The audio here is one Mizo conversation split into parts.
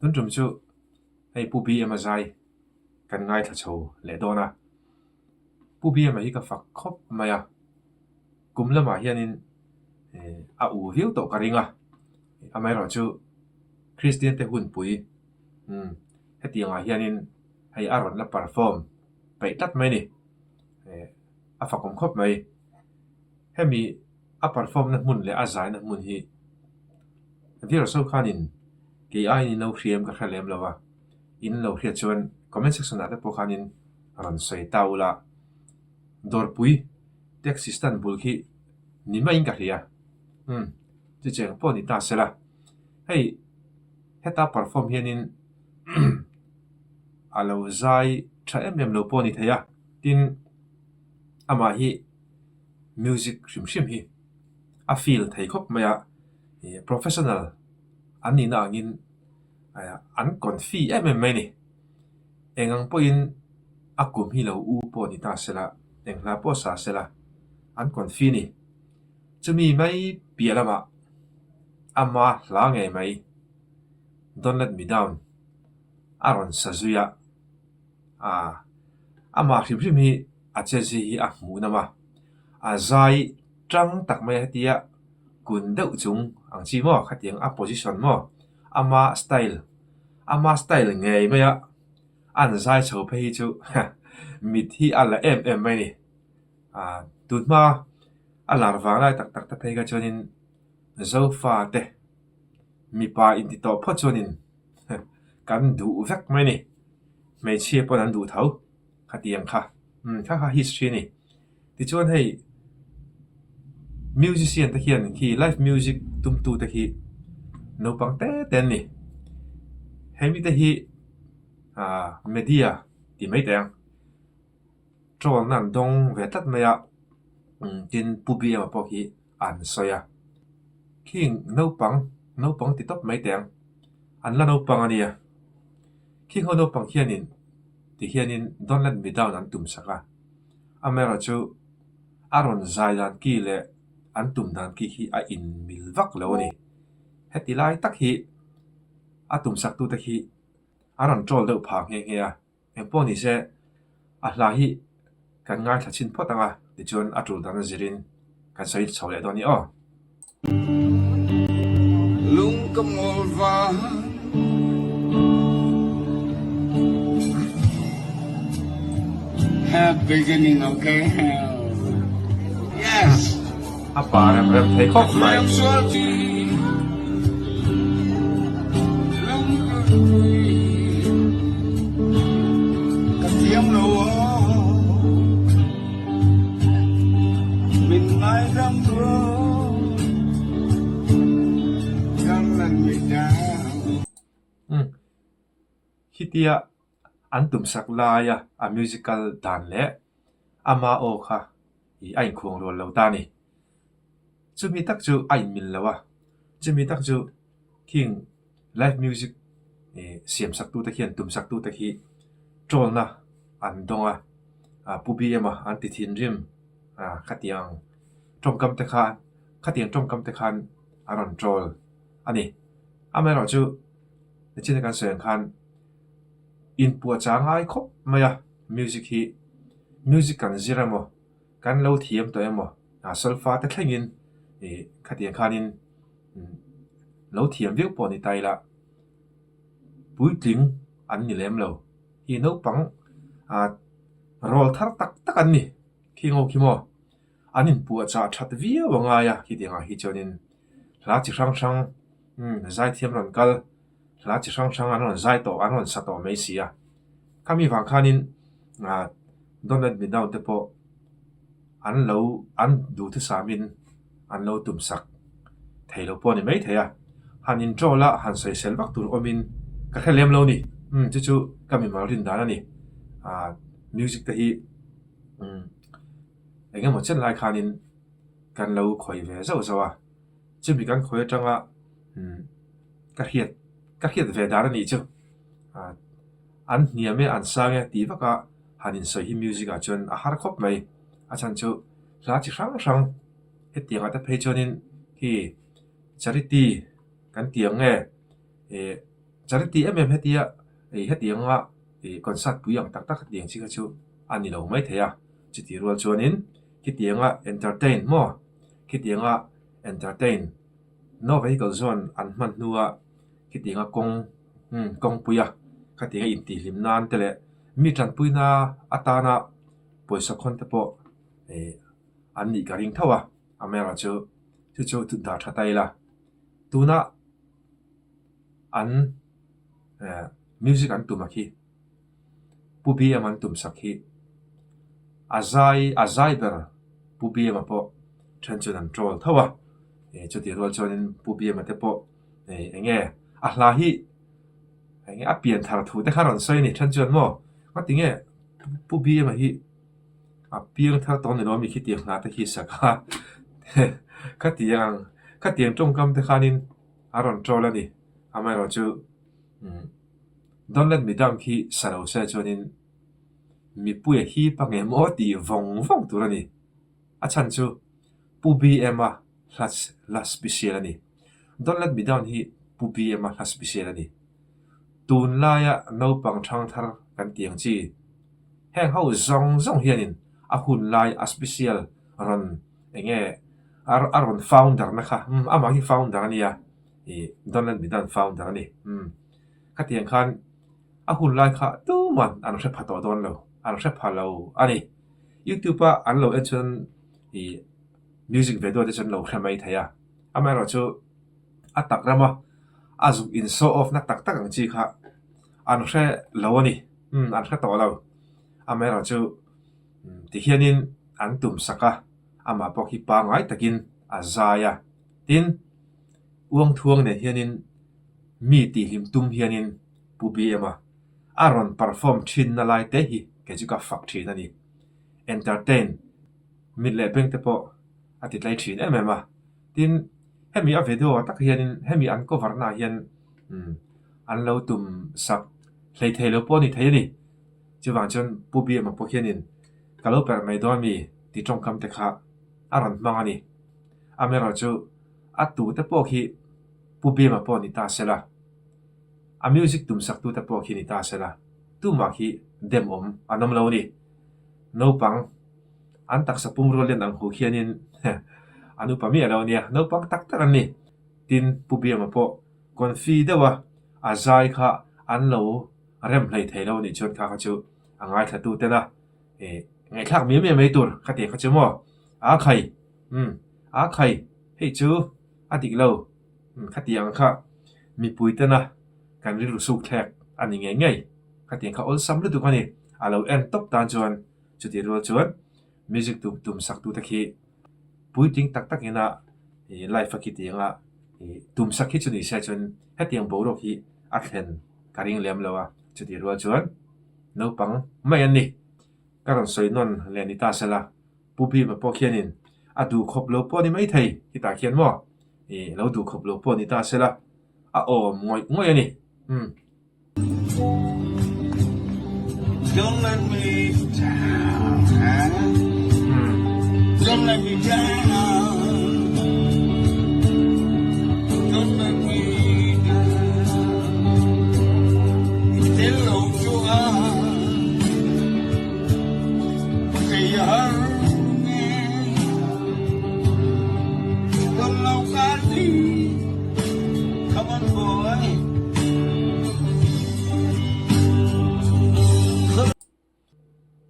Tun tum chu hei Pu BM a zai kan ngaithla chho leh dawn a. Pu BM a hi ka fak khawp mai a, kum lamah hianin a u viau tawh ka ring a, amaherawhchu Kristian te hunpui umm hetiangah hianin hei a rawn la perform peih tlat mai a ni. A fakawm khawp mai. Hemi a perform na hmun leh a zai na hmun hi viewers ho khanin kei aiin in lo hriam ka hre lem lo a, in lo hriat chuan comment section ah te pawh khanin rawn sawi ta ula, dawrpui taxi stand bul khi ni maiin ka hria, umm chu cheng pawh ni ta sela, hei heta perform hianin a lo zai tha em em lo pawh a ni thei a, tin amah hi. Music hrim hrim hi a feel thei khawp mai a, ih professional an nihna angin an confi em em mai a ni. Eng ang pawhin a kum hi lo u pawh ni ta se la, eng hla pawh sa se la an confi a ni. Chumi mai piah lamah ama hla ngei mai Don't let me down a rawn sa zui a, ah amah hrim hrim hi a che zui hi a hmuh nawm a, a zai tang tak mai a hetia kun deuh chung ang chi maw khatiang a position maw ama style ama style ngei mai a an zai chho phei hi chu mit hi a la em em mai a ni ah tunhma a lar vang lai tak tak te phei kha chuanin zofa te mipa inti tawh phawt chuanin kan duh vek mai a ni hmeichhia pawn an duh tho. Khatiang kha umm kha kha history a ni. Tichuan hei musician te hian khi live music tumtu te khi naupang te te an ni. Hemi te hi ah media tih mai teh ang troll na an dawng ve tlat mai a umm tin Pu Biama pawh khi an sawi a. Khing naupang naupang ti tawp mai teh ang an la naupang a nia. Khing ho naupang khianin ti hianin Don't Let Me Down an tum sak a, amaherawhchu a rawn zai dan ki leh an tum dan ki hi a inmil vak lo a ni. Heti lai tak hi a tum sak tute khi a rawn troll deuh phah nghe nghe a, engpawh ni se a hla hi kan ngaithla chhin phawt ang a, tichuan a tul dan a zirin kan sawi chho leh dawn a ni aw. Lung ka mawl vang. Have beginning, okay? Yes. A pa rem rem thei khawp mai. Ka thiam lo aw. Min ngaidam rawh. Don't let me down. Umm khitia an tumsak laia a musical dan leh ama aw kha ih a inkhuang rual lo ta a ni. Chumi tak chu a inmil lo a, chumi tak chu khing live music ih siam sak tute khian tum sak tute khi troll na an dawng a, ah Pu BM a an ti thinrim ah khatiang tawngkam te khan khatiang tawngkam te khan a rawn troll a ni. Amaherawhchu nichina kan sawi ang khan inpuahchah ngai khawp mai a music hi music kan zir emaw kan lo thiam tawh emaw ah solfa te thlengin ih khatiang khanin lo thiam viau pawh ni ta ila puitling an ni lem lo hi naupang ah rawl thar tak tak an ni khi ngo khi maw an inpuahchah that viau a ngai a khitiang ah hi chuanin hla chi hrang hrang umm zaithiam rawn kal hla chi hrang hrang an rawn zai tawh an rawn sa tawh mai si a khami vang khanin ah Don't let me down te pawh an lo an duhthusamin an lo tum sak thei lo pawh a ni mai thei a han in troll a han sawisel vak tur awmin ka hre lem lo ni umm chu chu ka mimal rin dan a ni ah music te hi umm eng emaw chen lai khanin kan lo khawih ve zauh zauh a chumi kan khawih atanga umm ka hriat ka hriat ve dan a nih chu ah an hniam e an sang e tih vak a han insawi hi music ah chuan a har khawp mai a chhan chu hla chi hrang hrang hetiang ah te phei chuanin khi charity kan tih ang nge ih. Charity em em hetia ih hetianga ih concert pui ang tak tak hetiang chi kha chu a ni lo maithei a. Chutih rual chuanin khitianga entertain maw khitianga entertain no vehicle zawn an hman hnua khitianga kawng umm kawngpuia khatianga intihhlim nan te leh mi tanpuina atana pawisa khawn te pawh ih an nih ka ring tho a, amaherawhchu chu chu chu dah tha ta ila tuna an eh music an tum a khi Pu BM an tum sak hi a zai a zai ber Pu BM a pawh then chuan an troll tho a eh chutih rual chuanin Pu BM a te pawh eh eng nge a hla hi eng nge a pian thar thu te kha rawn sawi a ni then chuan maw ngati nge Pu BM a hi a piang thar tawh a ni lo ami khitiang hla te khi sak a khatiang khatiang tawngkam te khanin a rawn troll a ni amaherawhchu umm. Don't let me down khi sa lo se chuanin mipui a hip a nge maw tih vawng vawng tur a ni. A chhan chu Pu BM a hla hla special a ni. Don't let me down hi Pu BM a hla special a ni. Tunlaia naupang thangthar kan tih ang chi heng ho zawng zawng hianin a hun lai a special rawn eng nge a rawn founder na kha umm amah hi founder a nia ih Don't let me down founder a ni umm. Khatiang khan a hun lai kha tuman an hre pha tawh dawn lo, an hre pha lo a ni. Youtube a an lo en chuan ih music video te chu an lo hre mai thei a, amaherawhchu a tak rama a zuk in show off na tak tak ang chi kha an hre lo a ni, umm an hre tawh lo. Amaherawhchu tihianin an tum sak a, amah pawh khi pangngai takin a zai a, tin uangthuang nen hianin Mi tihhlim tum hianin Pu BM-a a rawn perform thinna lai te hi kei chu ka fak thin a ni. Entertain mit leh beng te pawh a ti tlai thin em em a. Tin, hemi a video ah tak hianin hemi an cover na ah hian umm an lo tum sak hlei thei lo pawh a ni thei a ni. Chuvang chuan Pu BM-a pawh hianin ka lo perh mai dawn mi ti tawngkam te kha a rawn hmang a ni. Amaherawhchu a tute pawh khi Pu Bima pawh ni ta sela, a music tumsaktute pawh khi ni ta sela, tumah khi dem awm an awm lo a ni. Naupang an taksa pumrua lian ang hu khianin an upa miah lo a nia, naupang tak tak an ni. Tin, Pu Bima pawh confi deuha a zai kha an lo rem hlei thei lo a nih chuan kha kha chu a ngaithlatuten a ngaihthlak miah miah mai tur kha tih kha chu maw a khai umm a khai hei chu A dik lo, khatiang kha mipui tena kan rilru suk thlek a ni ngei ngei. Khatiang kha awlsam lutuk a ni. A lo en tawp tan chuan chutih rual chuan music tum tum sak tute khi puitling tak tak ina ih live a khitianga ih tum sak hi chu ni se chuan hetiang boruak hi a thlen ka ring lem lo a. Chutih rual chuan naupang mai an ni. Ka rawn sawi nawn leh ni ta sela. Pu Bima pawh khianin a duh khawp lo pawh a ni maithei, khitah khian maw ih lo duh khawp lo pawh a ni ta sela, a awm ngawih ngawih a ni. Umm. Don't let me down, don't let me down, don't let me down, i tel lo chuan.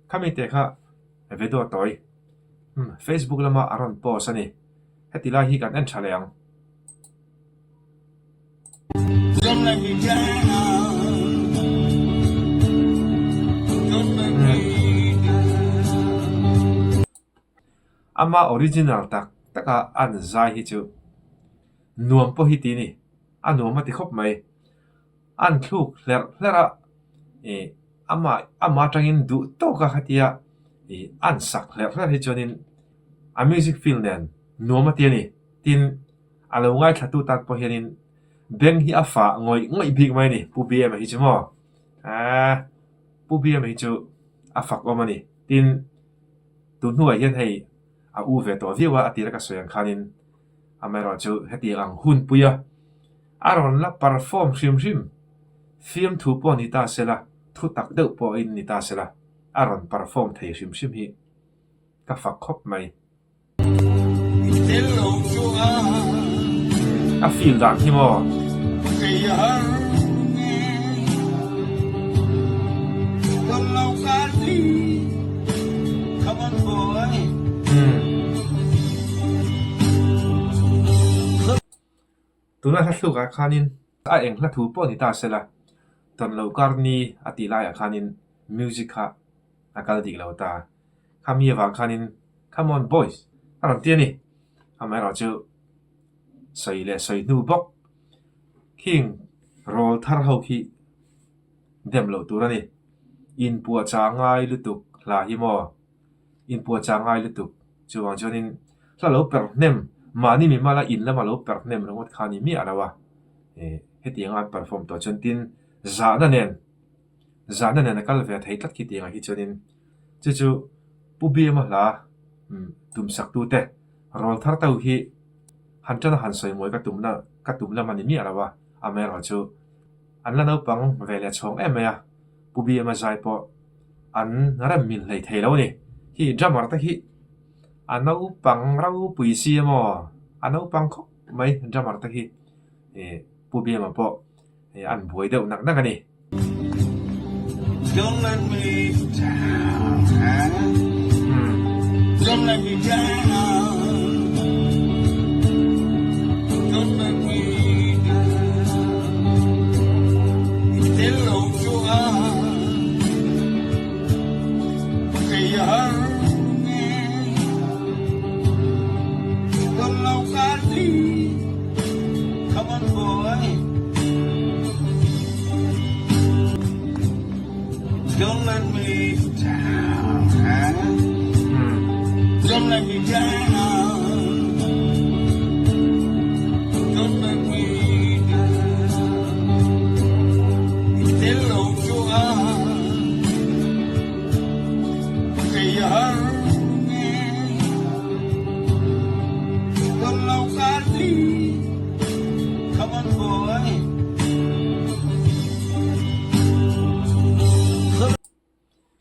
Khami te kha video tawi Facebook lama a rawn post a ni. Heti lai hi kan en tha leh ang. Ama original tak taka an zai hi chu nuam pawh hi ti ni, a nuam a ti khawp mai. An thluk hlerh hlerh a, ih ama ama atangin duh tawk a khatia ih an sak hlerh hlerh hi chuanin a music feel nen nuam a ti a ni. Tin. A lo ngaithlatu tan pawh hianin beng hi a fah ngawih ngawih bik mai a ni, Pu BM-a hi chu maw? Aaa, Pu BM-a hi chu a fak awm a ni. Tin, tun hnuah hian hei a u ve tawh viau a, a tira ka sawi ang khanin amaherawhchu hetiang ang hunpuia a rawn la perform hrim hrim. Fiamthu pawh ni ta sela, thu tak deuh pawhin ni ta sela, a rawn perform thei hrim hrim hi ka fak khawp mai. A feel dan hi maw? Tuna hla thlukah khanin a eng hla thu pawh ni ta sela, tawn lo kar ni a tih laiah khanin music kha a kal dik lo ta. Khami avang khanin Come on boys a rawn ti a ni. Amaherawhchu sawi leh sawi hnu bawk khing rawl thar ho khi dem loh tur a ni. Inpuahchah ngai lutuk hla hi maw? Inpuahchah ngai lutuk. Chuvang chuanin hla lo per hnem, mahni mi mala in lama lo per hnem ringawt kha a ni miah lo a. Hetianga an perform tawh chuan tin zahna nen, zahna nen a kal ve thei tlat khi tiangah hi chuanin chu chu Pu Biama hla tumsaktute rawl thar to hi han tana han sawi mawi ka tumna ka tum lam a ni miah lo a, amaherawhchu an la naupang ve leh chhawng em mai a. Pu BMA zai pawh an rem mil hlei thei lo a ni. Hi drummer te hi a naupang ropui si emaw a naupang khawp mai drummer te hi ih Pu BMA pawh an buai deuh nak nak a ni. Don't let me down Don't let me down Don't let me down I tel lo chuan kei a har nge Don't lo kar ni Come on boy Don't let me down Don't let me down Don't let me down I tel lo chuan kei a har nge Don't lo kar ni.